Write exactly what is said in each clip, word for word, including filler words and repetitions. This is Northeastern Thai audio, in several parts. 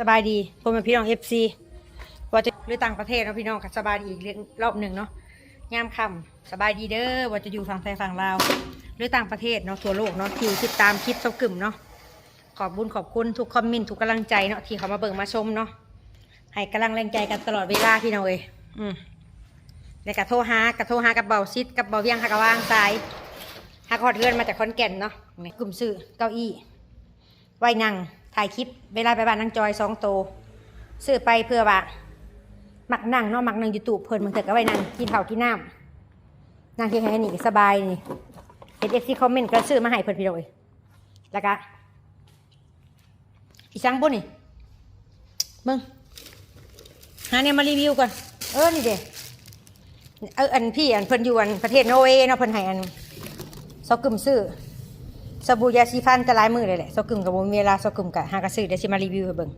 สบายดีพ่อแม่พี่น้อง เอฟซี ว่าจะหรือต่างประเทศเนาะพี่น้อง ก็สบายดีอีกรอบหนึ่งเนาะ ยามค่ำสบายดีเด้อ ว่าจะอยู่ฝั่งไทยฝั่งลาว หรือต่างประเทศเนาะ ทั่วโลกเนาะ ที่ติดตามคลิปซอกกึ่มเนาะ ขอบบุญขอบคุณทุกคอมเมนต์ทุกกำลังใจเนาะ ที่เขามาเบิ่งมาชมเนาะ ให้กำลังแรงใจกันตลอดเวลาพี่น้องเอ้ย อืม แล้วก็โทรหา ก็โทรหากับเบาซิดกับเบาเวียง หากะวางสาย หากฮอดเฮือนมาจากขอนแก่นเนาะ นี่กึ่มซื้อเก้าอี้ ไว้นั่งถ่ายคลิป เวลาไปบ้านนางจอยสองโต ซื้อไปเพื่อว่า มักนั่งเนาะ มักนั่งยูทูบเพิ่น บางเทื่อก็ไว้นั่งกินข้าวกินน้ำ นั่งที่ไหนนี่ก็สบายนี่ เห็น เอฟซี คอมเมนต์ก็ซื้อมาให้เพิ่นพี่น้องเอ้ย แล้วก็ อีสังบุนี่ มึง หาเนี่ยมารีวิวก่อน เออ นี่เด้ เออ อันพี่ อันเพิ่นอยู่อันประเทศนอร์เวย์เนาะ เพิ่นให้อัน ซอกกึ่มซื้อ สบู่ยาสีฟันแต่หลายมื้อเลยแหละ ซอกกึ่มก็บ่มีเวลา ซอกกึ่มก็หากะซื้อ เดี๋ยวสิมารีวิวให้เบิ่ง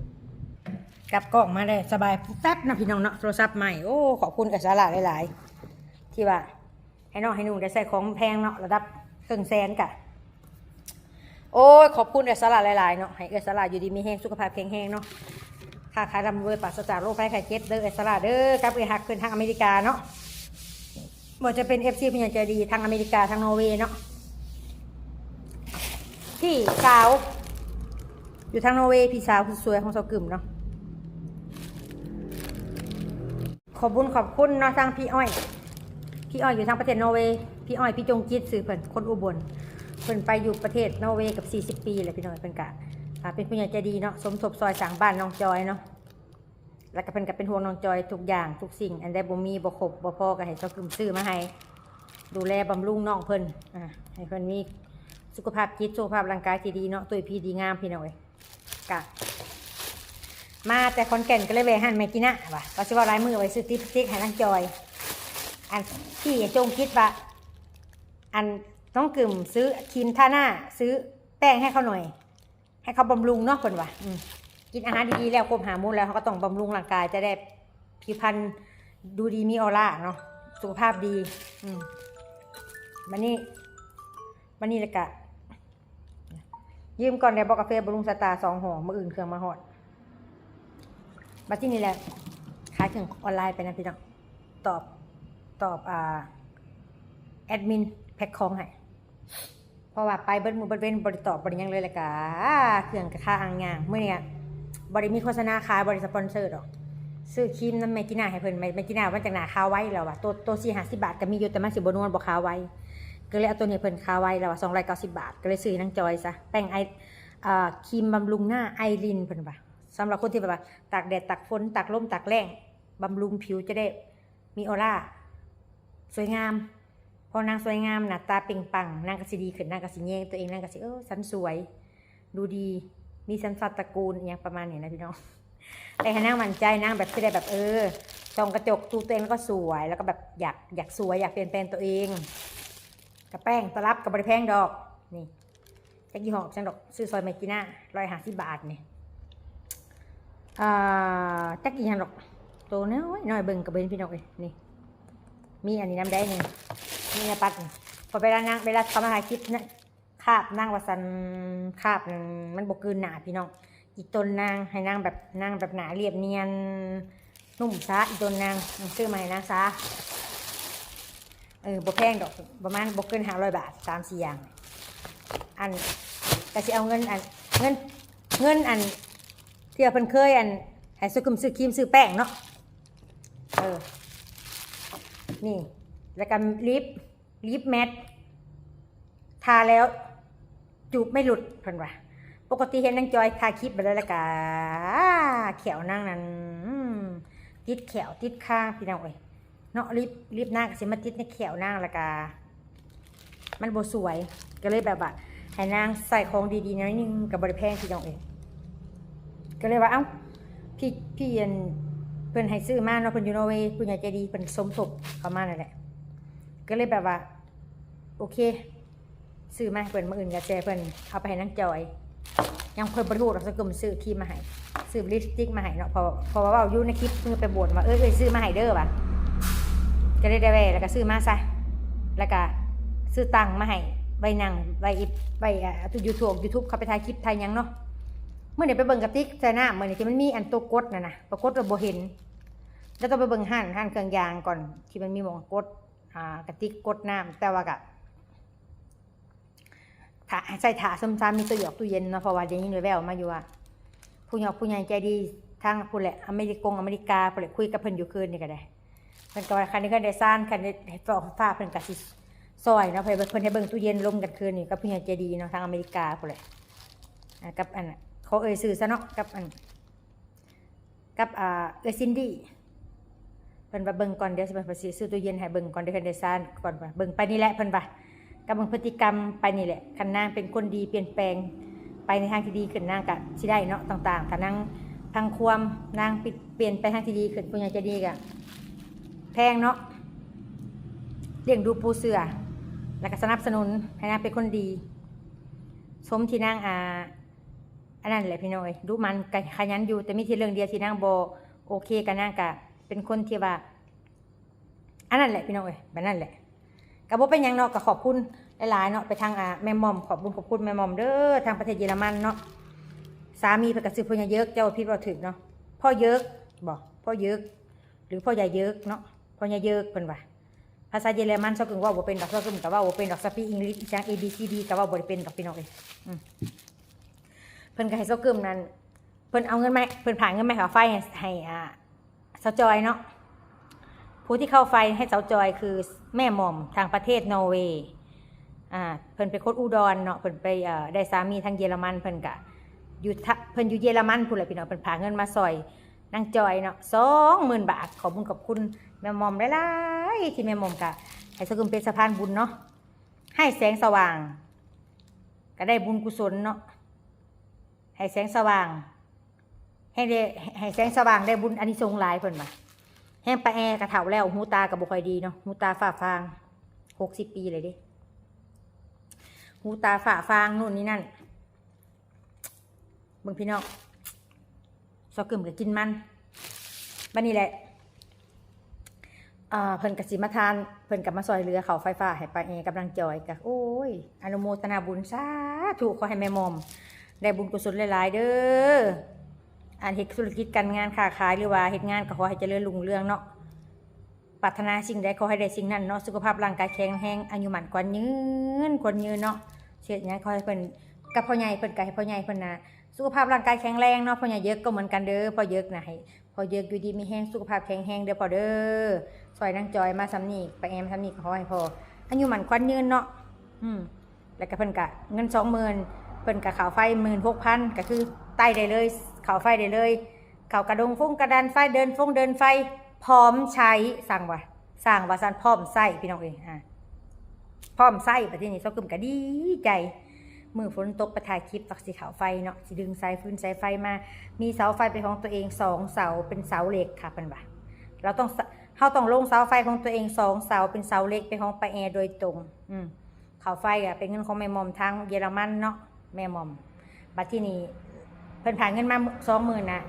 กลับกล้องมาได้สบายแป๊บนะพี่น้องเนาะ โทรศัพท์ใหม่ โอ้ ขอบคุณเอื้อยสาหร่ายหลายๆ ที่ว่า ให้น้องให้หนุ่งได้ใส่ของแพงเนาะ ระดับเคิ่งแสนกะ โอ้ย ขอบคุณเอื้อยสาหร่ายหลายๆเนาะ ให้เอื้อยสาหร่ายอยู่ดีมีแฮง สุขภาพแข็งแรงเนาะ ค้าขายร่ำรวย ปราศจากโรคภัยไข้เจ็บเด้อ เอื้อยสาหร่ายเด้อ กับเอื้อยฮักเพิ่นทางอเมริกาเนาะ บ่จะเป็น เอฟซี ผู้ใหญ่ใจดีทางอเมริกา ทางนอร์เวย์เนาะ พี่สาว อยู่ทางนอร์เวย์ พี่สาวคนสวยของซอกกึ่มเนาะ ขอบบุญขอบคุณเนาะ ทางพี่อ้อย พี่อ้อยอยู่ทางประเทศนอร์เวย์ พี่อ้อย พี่จงจิต ชื่อเพิ่น คนอุบล เพิ่นไปอยู่ประเทศนอร์เวย์กับสี่สิบปีแหละพี่น้อง เพิ่นกะ อ่า เป็นผู้ใหญ่ใจดีเนาะ สมทบซอยสร้างบ้านน้องจอยเนาะ แล้วก็เพิ่นก็เป็นห่วงน้องจอยทุกอย่างทุกสิ่ง อันใดบ่มีบ่ครบบ่พอก็ให้ซอกกึ่มซื้อมาให้ ดูแลบำรุงน้องเพิ่น อ่า ให้เพิ่นมีสุขภาพจิตสุขภาพร่างกายที่ดีเนาะ ตุ้ยพีดีงามพี่น้องเอ้ย กะ มาแต่ขอนแก่นก็เลยแวะหันแม่กินะว่ะ ว่าสิเว้าหลายมื้อไว้ซื้อติปสติกให้นางจอย อันพี่จงคิดว่า อันน้องกึ่มซื้อครีมทาหน้า ซื้อแป้งให้เขาหน่อย ให้เขาบำรุงเนาะเพิ่นว่า อืม กินอาหารดีๆแล้วครบห้าหมู่แล้ว เขาก็ต้องบำรุงร่างกาย จะได้ผิวพรรณดูดีมีออร่าเนาะ สุขภาพดี อืม บัดนี้ บัดนี้แล้วกะ ยืมก่อนได้บ่ กาแฟบำรุงสายตาสองห่อ มื้ออื่นเครื่องมาฮอด บัดทีนี้แหละ ขายเครื่องออนไลน์ไปนะพี่น้อง ตอบ ตอบ อ่า แอดมินแพ็คของให้ เพราะว่าไปเบิดมื้อเบิดเว็น บ่ได้ตอบบ่ได้หยังเลย แล้วกะ เครื่องกะคาอ่างย่าง มื้อนี้อะ บ่ได้มีโฆษณาขาย บ่ได้สปอนเซอร์ดอก ซื้อครีมนำแม่จีน่าให้เพิ่น แม่ แม่จีน่าว่าจั่งหน้าขาวไวแล้วว่ะ ตัว ตัวสี่ห้าสิบบาทก็มีอยู่ แต่มันสิบ่นวลบ่ขาวไว ก็เลยเอาตัวนี้ให้เพิ่น ขาวไวแล้วว่ะ สองร้อยเก้าสิบบาท ก็เลยซื้อให้นางจอยซะ แป้งไอ เอ่อ ครีมบำรุงหน้าไอรินเพิ่นว่า สำหรับคนที่แบบว่าตากแดดตากฝนตากลมตากแล้ง บำรุงผิวจะได้มีออร่า สวยงาม พอนางสวยงาม หน้าตาเปล่งปลั่ง นางก็สิดีขึ้น นางก็สิแยงตัวเอง นางก็สิ เออ ฉันสวย ดูดี มีสัญชาติตระกูลอหย่างประมาณนี้นะพี่น้อง แต่ให้นางมั่นใจ นางแบบสิได้แบบ เออ ส่องกระจกดูตัวเองแล้วก็สวย แล้วก็แบบอยาก อยากสวย อยากเปลี่ยนแปลงตัวเอง กับแป้งตลับก็บ่ได้แพงดอก นี่ จักยี่ห้อจั่งดอก ซื้อซอยแม่จีน่า ร้อยห้าสิบบาทนี่ อ่า จักอีหยังดอก โตน้อยน้อย เบิ่งก็บ่เห็นพี่น้องเอ้ย นี่ มีอันนี้นำได้นี่ มีหน้าปัดนี่ พอเวลานาง เวลาเขามาถ่ายคลิปนะ คราบนางว่าซั่น คราบมันบ่กลืนหน้าพี่น้อง อีตนนาง ให้นางแบบ นางแบบหน้าเรียบเนียน นุ่มซะ อีตนนาง ซื้อมาให้นางซะ เออ บ่แพงดอก ประมาณบ่เกินห้าร้อยบาท สามสี่อย่าง อัน ก็สิเอาเงินอัน เงิน เงินอัน ที่เพิ่นเคยอัน ให้ซอกกึ่มซื้อครีมซื้อแป้งเนาะ เออ นี่ แล้วก็ลิป ลิปแมตต์ ทาแล้ว จูบไม่หลุดเพิ่นว่า ปกติเห็นนางจอยถ่ายคลิปไปแล้ว แล้วก็แข้วนางนั้น อืม ติดแข้วติดคางพี่น้องเอ้ย เนาะ ลิป ลิปนางก็สิมาติดในแข้วนาง แล้วก็ มันบ่สวย ก็เลยแบบว่า ให้นางใส่ของดีๆหน่อยหนึ่ง ก็บ่ได้แพงพี่น้องเอ้ย ก็เลยว่า เอ้า พี่ พี่อัน เพิ่นให้ซื้อมาเนาะ เพิ่นอยู่นอร์เวย์ ผู้ใหญ่ใจดีเพิ่นสมทบเข้ามานั่นแหละ ก็เลยแบบว่า โอเค ซื้อมาให้เพิ่น มื้ออื่นก็สิให้เพิ่นเอาไปให้นางจอย ยังเพิ่นบ่ฮู้ดอก ซอกกึ่มซื้อครีมมาให้ ซื้อลิปสติกมาให้เนาะ เพราะ เพราะว่าเว้าอยู่ในคลิป เพิ่นไปบ่นว่า เอ้ย เอ้ย ซื้อมาให้เด้อว่ะ ก็เลยได้แว่ แล้วก็ซื้อมาซะ แล้วก็ซื้อตังมาให้ ไว้นั่ง ไว้อิ ไว้ อ่า YouTube YouTube เขาไปถ่ายคลิปถ่ายหยังเนาะ มื้อนี้ไปเบิ่งกระติกใส่น้ำมื้อนี้ที่มันมีอันตัวกดน่ะนะ ปรากฏว่าบ่เห็น แล้วต้องไปเบิ่งห้าน ห้านเครื่องยางก่อน ที่มันมีหม่องกด อ่า กระติกกดน้ำ แต่ว่าก็ ถ้าใส่ถ้าส้มซ้ำมีตู้หยอกตู้เย็นเนาะ เพราะว่าได้ยินแว่วๆมาอยู่ว่า ผู้หยอกผู้ใหญ่ใจดีทางพู้นแหละ อเมริกงอเมริกาพู้นแหละ คุยกับเพิ่นอยู่คืนนี้ก็ได้ เพิ่นก็ว่าคันได้เฮือนได้ซาน คันได้ฟ้าฟ้า เพิ่นก็สิซอยเนาะ เพิ่น เพิ่นให้เบิ่งตู้เย็นลมกันคืนนี้กับผู้ใหญ่ใจดีเนาะ ทางอเมริกาพู้นแหละ อ่า กับอันน่ะ ขอเอ่ยชื่อซะเนาะ กับอัน กับ อ่า เอื้อยซินดี้ เพิ่นว่าเบิ่งก่อน เดี๋ยวสิ เพิ่นสิซื้อตู้เย็นให้เบิ่งก่อน เดี๋ยวเพิ่นได้ซานก่อน เบิ่งไปนี่แหละ เพิ่นว่า กับเบิ่งพฤติกรรมไปนี่แหละ คันนางเป็นคนดีเปลี่ยนแปลงไปในทางที่ดีขึ้น นางก็สิได้เนาะ ต่างๆ ถ้านาง ทางความนางเปลี่ยนไปทางที่ดีขึ้น ผู้ใหญ่ใจดีก็แพงเนาะ เลี้ยงดูปูเสือ แล้วก็สนับสนุนให้นางเป็นคนดี สมที่นาง อ่า อันนั้นแหละพี่น้องเอ้ย ดุหมั่นขยันอยู่ แต่มีที่เรื่องเดียวที่นางบ่โอเคกับนางก็เป็นคนที่ว่า อันนั้นแหละพี่น้องเอ้ย แบบนั้นแหละ ก็บ่เป็นหยังเนาะ ก็ขอบคุณหลายๆเนาะ ไปทาง อ่า แม่หม่อม ขอบบุญขอบคุณแม่หม่อมเด้อ ทางประเทศเยอรมันเนาะ สามีเพิ่นก็ชื่อพ่อใหญ่เยิก เจ้าผิดเว้าถูกเนาะ พ่อเยิกบ่ พ่อเยิก หรือพ่อใหญ่เยิกเนาะ พ่อใหญ่เยิกเพิ่นว่า ภาษาเยอรมันซอกกึมเว้าบ่เป็นดอก ซอกกึมก็เว้าบ่เป็นดอก speak English อีหยัง A B C D ก็เว้าบ่ได้เป็นดอกพี่น้องเอ้ย อืม เพิ่นก็ให้ซอกกึมนั่น เพิ่นเอาเงินมา เพิ่นฝากเงินมาให้ค่าไฟให้ ให้ อ่า สาวจอยเนาะ ผู้ที่เข้าไฟให้สาวจอยคือแม่หม่อมทางประเทศนอร์เวย์ อ่า เพิ่นเป็นคนอุดรเนาะ เพิ่นไป เอ่อ ได้สามีทางเยอรมัน เพิ่นก็อยู่ทะ เพิ่นอยู่เยอรมันพู้นแหละพี่น้อง เพิ่นฝากเงินมาซอยนางจอยเนาะ สองหมื่นบาท ขอบบุญขอบคุณแม่หม่อมหลายๆ ที่แม่หม่อมก็ให้ซอกกึมเป็นสะพานบุญเนาะ ให้แสงสว่าง ก็ได้บุญกุศลเนาะ ให้แสงสว่าง ให้ได้ ให้แสงสว่างได้บุญอานิสงส์หลายเพิ่นว่า แฮงป้าแอก็เฒ่าแล้ว หูตาก็บ่ค่อยดีเนาะ หูตาฝ้าฟาง หกสิบปีเลยเด้ หูตาฝ้าฟางนู่นนี่นั่น เบิ่งพี่น้อง ซอกกึมก็กินมัน บัดนี้แหละ อ่า เพิ่นก็สิมาทาน เพิ่นก็มาซอยเหลือข้าวไฟฟ้าให้ป้าแอกับนางจอย ก็ โอ้ย อนุโมทนาบุญ สาธุ ขอให้แม่หม่อมได้บุญกุศลหลายๆ เด้อ อันเฮ็ดธุรกิจการงานค้าขาย หรือว่าเฮ็ดงานก็ขอให้เจริญรุ่งเรืองเนาะ ปรารถนาสิ่งใดขอให้ได้สิ่งนั้นเนาะ สุขภาพร่างกายแข็งแรง อายุหมั่นขวัญยืน ขวัญยืนเนาะ เฮ็ดหยังขอให้เพิ่น กับพ่อใหญ่เพิ่นก็ให้พ่อใหญ่เพิ่นน่ะ สุขภาพร่างกายแข็งแรงเนาะ พ่อใหญ่เยิกก็เหมือนกันเด้อ พ่อเยิกน่ะให้ พ่อเยิกอยู่ดีมีแรง สุขภาพแข็งแรงเด้อพ่อเด้อ ซอยนางจอยมาส่ำนี้ ป้าแอมาส่ำนี้ก็ขอให้พ่ออายุหมั่นขวัญยืนเนาะ อืม แล้วก็เพิ่นก็เงินสองหมื่น เพิ่นก็ข้าวไฟหมื่นหกพัน ก็คือไต่ได้เลย ข้าวไฟได้เลย ข้าวกระดงฟงกระดานไฟ เดินฟงเดินไฟ พร้อมใช้ สั่งว่า สั่งว่าซั่น พร้อมใช้พี่น้องเอ้ย อ่า พร้อมใช้ บัดทีนี้ซอกกึมก็ดีใจ มื้อฝนตกไปถ่ายคลิปว่าสิเข้าไฟเนาะ สิดึงสายฟืนสายไฟมา มีเสาไฟเป็นของตัวเองสองเสา เป็นเสาเหล็กค่ะเพิ่นว่า เราต้อง เฮาต้องลงเสาไฟของตัวเองสองเสา เป็นเสาเหล็กเป็นของป้าแอโดยตรง อืม ข้าวไฟอะเป็นเงินของแม่หม่อมทางเยอรมันเนาะ แม่หม่อม บัดทีนี้เพิ่นฝากเงินมาสองหมื่นน่ะ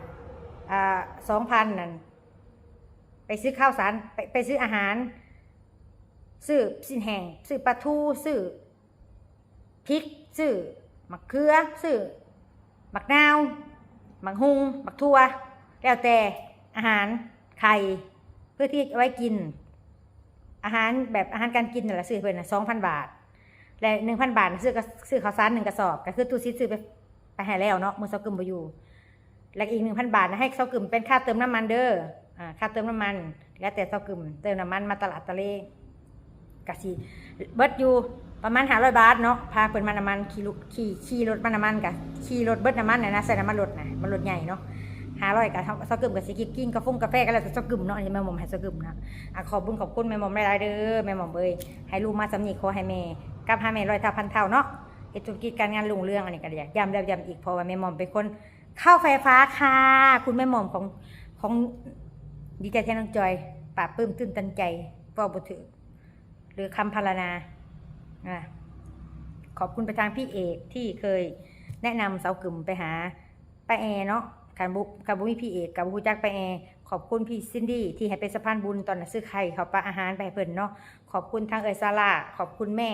อ่า สองพันนั่น ไปซื้อข้าวสาร ไป ไปซื้ออาหาร ซื้อซี้นแห้ง ซื้อปลาทู ซื้อพริก ซื้อหมากเขือ ซื้อหมากนาว หมากฮุ่ง หมากถั่ว แล้วแต่อาหาร ไข่ เพื่อที่เอาไว้กิน อาหารแบบอาหารการกินนั่นแหละ ซื้อให้เพิ่นน่ะสองพันบาท และหนึ่งพันบาทน่ะซื้อก็ ซื้อข้าวสารหนึ่งกระสอบ ก็คือตู้ซิดซื้อไป ไปให้แล้วเนาะ มื้อซอกกึมบ่อยู่ แล้วอีกหนึ่งพันบาทน่ะให้ซอกกึมเป็นค่าเติมน้ำมันเด้อ อ่า ค่าเติมน้ำมัน แล้วแต่ซอกกึมเติมน้ำมันมาตลาดตะเล ก็สิเบิดอยู่ประมาณห้าร้อยบาทเนาะ พาเพิ่นมาน้ำมัน ขี่รถ ขี่ ขี่รถมาน้ำมัน ก็ขี่รถเบิดน้ำมันน่ะนะ ใส่น้ำมันรถน่ะ มันรถใหญ่เนาะ ห้าร้อย ก็ซอกกึมก็สิกิน กินกาแฟงกาแฟก็แล้วแต่ซอกกึมเนาะ อันนี้แม่หม่อมให้ซอกกึมนะ อ่ะ ขอบบุญขอบคุณแม่หม่อมหลายๆเด้อ แม่หม่อมเอ้ย ให้ลูกมาส่ำนี้ขอให้แม่กลับหาแม่ร้อยเท่าพันเท่าเนาะ เฮ็ดธุรกิจการงานรุ่งเรือง อันนี้ก็อยากย้ำแล้วย้ำอีก เพราะว่าแม่หม่อมเป็นคนเข้าไฟฟ้าค่ะ คุณแม่หม่อมของ ของ ดีใจแทนน้องจอย ปลาบปลื้มตื้นตันใจ เว้าบ่ถูก หรือคำพรรณนา อ่ะ ขอบคุณไปทางพี่เอกที่เคยแนะนำซอกกึมไปหาป้าแอเนาะ คันบ่ คันบ่มีพี่เอกก็บ่ฮู้จักป้าแอ ขอบคุณพี่ซินดี้ที่ให้เป็นสะพานบุญตอนน่ะซื้อไข่ข้าวปลาอาหารไปให้เพิ่นเนาะ ขอบคุณทางเอื้อยซาร่า ขอบคุณแม่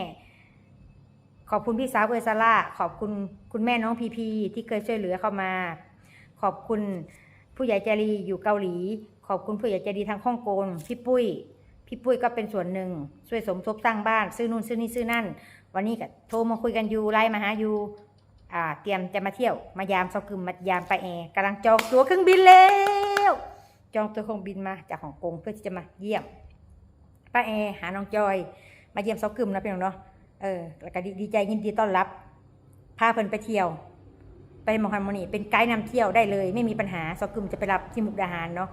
ขอบคุณพี่สาวเออซาร่า ขอบคุณคุณแม่น้องพีพีที่เคยช่วยเหลือเข้ามา ขอบคุณผู้ใหญ่ใจดีอยู่เกาหลี ขอบคุณผู้ใหญ่ใจดีทางฮ่องกง พี่ปุ้ย พี่ปุ้ยก็เป็นส่วนหนึ่ง ช่วยสมทบสร้างบ้าน ซื้อนู่นซื้อนี่ซื้อนั่น วันนี้ก็โทรมาคุยกันอยู่ ไลน์มาหาอยู่ อ่า เตรียมจะมาเที่ยว มายามซอกกึม มายามป้าแอ กำลังจองตั๋วเครื่องบินแล้ว จองตั๋วเครื่องบินมาจากฮ่องกง เพื่อที่จะมาเยี่ยมป้าแอ หาน้องจอย มาเยี่ยมซอกกึมนะพี่น้องเนาะ เออ แล้วก็ดี ดีใจยินดีต้อนรับ พาเพิ่นไปเที่ยว ไปหม่องหั้นหม่องนี้ เป็นไกด์นำเที่ยวได้เลย ไม่มีปัญหา ซอกกึมจะไปรับที่มุกดาหารเนาะ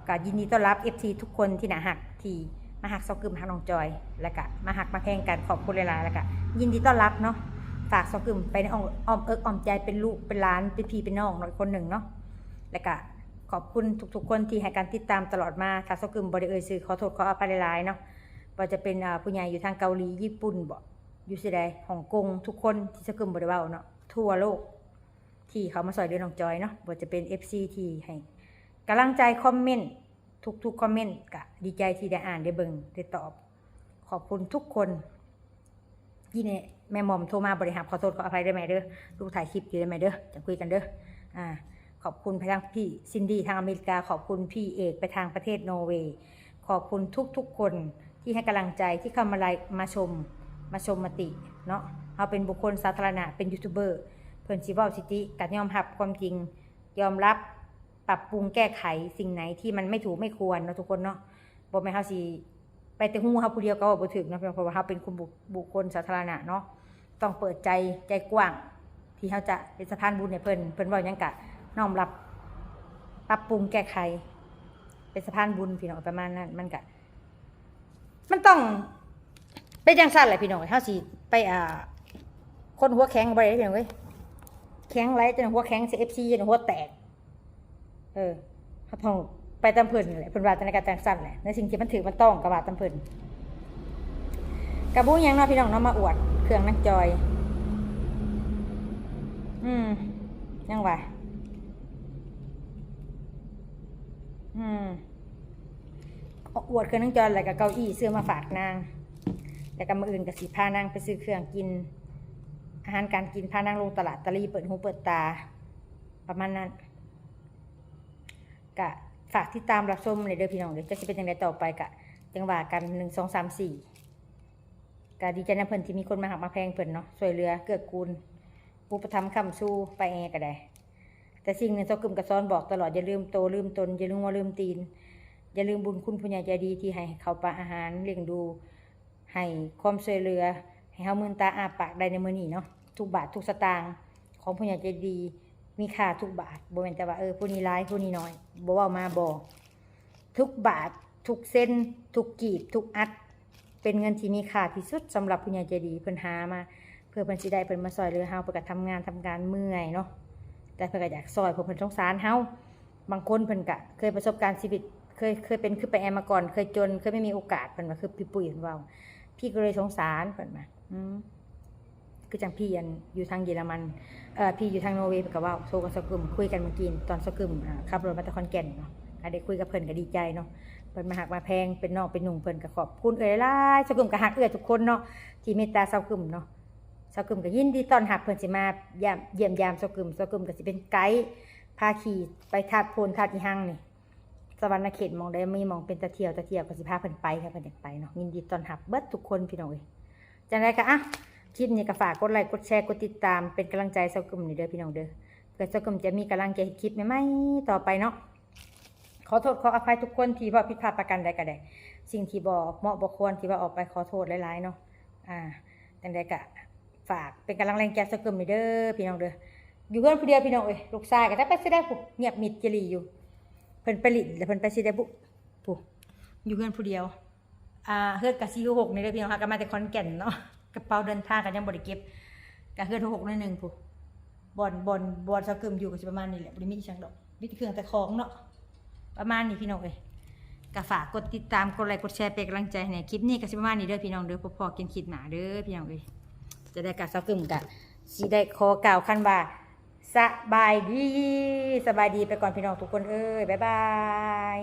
ก็ยินดีต้อนรับเอฟซีทุกคนที่น่าฮัก ที่มาฮักซอกกึมฮักน้องจอย แล้วก็มาฮักมาแพงกัน ขอบคุณหลายๆ แล้วก็ยินดีต้อนรับเนาะ ฝากซอกกึมไปในอ้อม อ้อมเอิกอ้อมใจ เป็นลูกเป็นหลาน เป็นพี่เป็นน้องเนาะ อีกคนหนึ่งเนาะ แล้วก็ขอบคุณทุกๆ คนที่ให้การติดตามตลอดมา ถ้าซอกกึมบ่ได้เอ่ยชื่อ ขอโทษขออภัยหลายๆ เนาะ บ่ว่าจะเป็น อ่า ผู้ใหญ่อยู่ทางเกาหลี ญี่ปุ่น บ่ อยู่ไสใด ฮ่องกง ทุกคนที่ซอกกึมบ่ได้เว้าเนาะ ทั่วโลก ที่เขามาซอยเหลือน้องจอยเนาะ บ่ว่าจะเป็นเอฟซีที่ให้กำลังใจ คอมเมนต์ ทุกๆ คอมเมนต์ ก็ดีใจที่ได้อ่านได้เบิ่งได้ตอบ ขอบคุณทุกคน ที่เนี่ยแม่หม่อมโทรมาบ่ได้รับ ขอโทษขออภัยเด้อแม่เด้อ ลูกถ่ายคลิปอยู่เด้อแม่เด้อ จะคุยกันเด้อ อ่า ขอบคุณไปทางพี่ซินดี้ทางอเมริกา ขอบคุณพี่เอกไปทางประเทศนอร์เวย์ ขอบคุณทุกๆ คนที่ให้กำลังใจ ที่เข้ามาไลน์มาชม มาชมมติเนาะ เฮาเป็นบุคคลสาธารณะ เป็นยูทูบเบอร์ เพิ่นสิเว้าสิติ ก็ยอมรับความจริง ยอมรับ ปรับปรุงแก้ไขสิ่งไหนที่มันไม่ถูกไม่ควรเนาะทุกคนเนาะ บ่แม่นเฮาสิไปแต่ฮู้เฮาผู้เดียวก็เว้าบ่ถูกเนาะ เพราะว่าเฮาเป็นคนบุ บุคคลสาธารณะเนาะ ต้องเปิดใจ ใจกว้าง ที่เฮาจะเป็นสะพานบุญให้เพิ่น เพิ่นเว้าหยังก็น้อมรับ ปรับปรุงแก้ไข เป็นสะพานบุญพี่น้อง ประมาณนั้น มันก็ มันต้องเป็นจังซั่นแหละพี่น้อง เฮาสิไป อ่า คนหัวแข็งบ่ได้พี่น้องเอ้ย แข็งหลายจนหัวแข็ง เอฟซี จนหัวแตก เออ เฮาต้องไปตามเพิ่นนั่นแหละ เพิ่นว่าจังใดก็จังซั่นแหละ ในสิ่งที่มันถูกมันต้องก็ว่าตามเพิ่น ก็บ่หยังเนาะพี่น้องเนาะ มาอวดเครื่องนางจอย อืม ยังว่า อืม อวดเครื่องนางจอย แล้วก็เก้าอี้ซื้อมาฝากนาง แล้วก็มื้ออื่นก็สิพานางไปซื้อเครื่องกิน อาหารการกิน พานางลงตลาดตะลี เปิดหูเปิดตา ประมาณนั้น ก็ฝากติดตามรับชมเลยเด้อพี่น้องเด้อ จักสิเป็นจังใดต่อไป ก็จั่งว่ากัน หนึ่ง สอง สาม สี่ ก็ดีใจนำเพิ่นที่มีคนมาฮักมาแพงเพิ่นเนาะ ช่วยเหลือเกื้อกูล อุปถัมภ์ค้ำชูป้าแอก็ได้ แต่สิ่งหนึ่งซอกกึมก็สอนบอกตลอด อย่าลืมโตลืมตน อย่าลืมหัวลืมตีน อย่าลืมบุญคุณผู้ใหญ่ใจดีที่ให้ข้าวปลาอาหารเลี้ยงดู ให้ความช่วยเหลือ ให้เฮามืนตาอ้าปากได้ในมื้อนี้เนาะ ทุกบาททุกสตางค์ของผู้ใหญ่ใจดี มีค่าทุกบาท บ่แม่นแต่ว่า เออ ผู้นี้หลาย ผู้นี้น้อย บ่เว้ามา บ่ ทุกบาท ทุกเซนต์ ทุกกีบ ทุกอัด เป็นเงินที่มีค่าที่สุดสำหรับผู้ใหญ่ใจดี เพิ่นหามา เพื่อเพิ่นสิได้ เพิ่นมาช่วยเหลือเฮา เพิ่นก็ทำงาน ทำการเมื่อยเนาะ แต่เพิ่นก็อยากช่วย เพราะเพิ่นสงสารเฮา บางคนเพิ่นก็เคยประสบการณ์ชีวิต เคย เคยเป็นคือป้าแอมาก่อน เคยจน เคยไม่มีโอกาส เพิ่นว่า คือพี่ปุ้ยเพิ่นเว้า พี่ก็เลยสงสาร เพิ่นว่า อืม คือจั่งพี่อันอยู่ทางเยอรมัน เอ่อ พี่อยู่ทางนอร์เวย์ เพิ่นก็เว้า โทรกับซอกกึม คุยกันเมื่อกี้ ตอนซอกกึม อ่า ขับรถมาแต่ขอนแก่นเนาะ ก็ได้คุยกับเพิ่นก็ดีใจเนาะ เพิ่นมาฮักมาแพง เป็นน้องเป็นนุ่ง เพิ่นก็ขอบคุณเอื้อยหลายๆ ซอกกึมก็ฮักเอื้อยทุกคนเนาะ ที่เมตตาซอกกึมเนาะ ซอกกึมก็ยินดีต้อนรับ เพิ่นสิมายาม เยี่ยมยามซอกกึม ซอกกึมก็สิเป็นไกด์ พาขี่ไปธาตุโพนธาตุอีหังนี่ สะหวันนะเขตหม่องใดมีหม่องเป็นตาเที่ยว ตาเที่ยวก็สิพาเพิ่นไป ถ้าเพิ่นอยากไปเนาะ ยินดีต้อนรับเบิดทุกคนพี่น้องเอ้ย จั่งใดก็ อ่ะ คลิปนี้ก็ฝากกดไลค์ กดแชร์ กดติดตาม เป็นกำลังใจซอกกึมนี่เด้อพี่น้องเด้อ เพื่อซอกกึมจะมีกำลังใจเฮ็ดคลิปใหม่ๆ ต่อไปเนาะ ขอโทษขออภัยทุกคนที่เว้าผิดพลาดประการใดก็ได้ สิ่งที่บ่เหมาะบ่ควรที่เว้าออกไป ขอโทษหลายๆ เนาะ อ่า จั่งใดก็ฝากเป็นกำลังแรงใจซอกกึมนี่เด้อพี่น้องเด้อ อยู่เฮือนผู้เดียวพี่น้องเอ้ย ลูกชายก็จักไปไสใดพุ้น เงียบมิดจิหลีอยู่ เพิ่นไปหลิ้นแล้วเพิ่นไปไสใดบุ พุ้น อยู่เฮือนผู้เดียว อ่า เฮือนก็สี่หกนี่เด้อพี่น้อง หาก็มาแต่ขอนแก่นเนาะ กระเป๋าเดินทางก็ยังบ่ได้เก็บ ก็เฮือนหกหน่อยหนึ่งพุ้น บ่อน บ่อน บ่อนซอกกึมอยู่ก็สิประมาณนี้แหละ บ่ได้มีอีหยังดอก มีแต่เครื่องแต่ของเนาะ ประมาณนี้พี่น้องเอ้ย ก็ฝากกดติดตาม กดไลค์ กดแชร์ เป็นกำลังใจให้แหน่ คลิปนี้ก็สิประมาณนี้เด้อพี่น้องเด้อ พบพ้อกันคลิปหน้าเด้อพี่น้องเอ้ย จั่งใดก็ซอกกึมก็สิได้ขอกล่าวคำว่า สบายดี สบายดีไปก่อนพี่น้องทุกคนเอ้ย บ๊ายบาย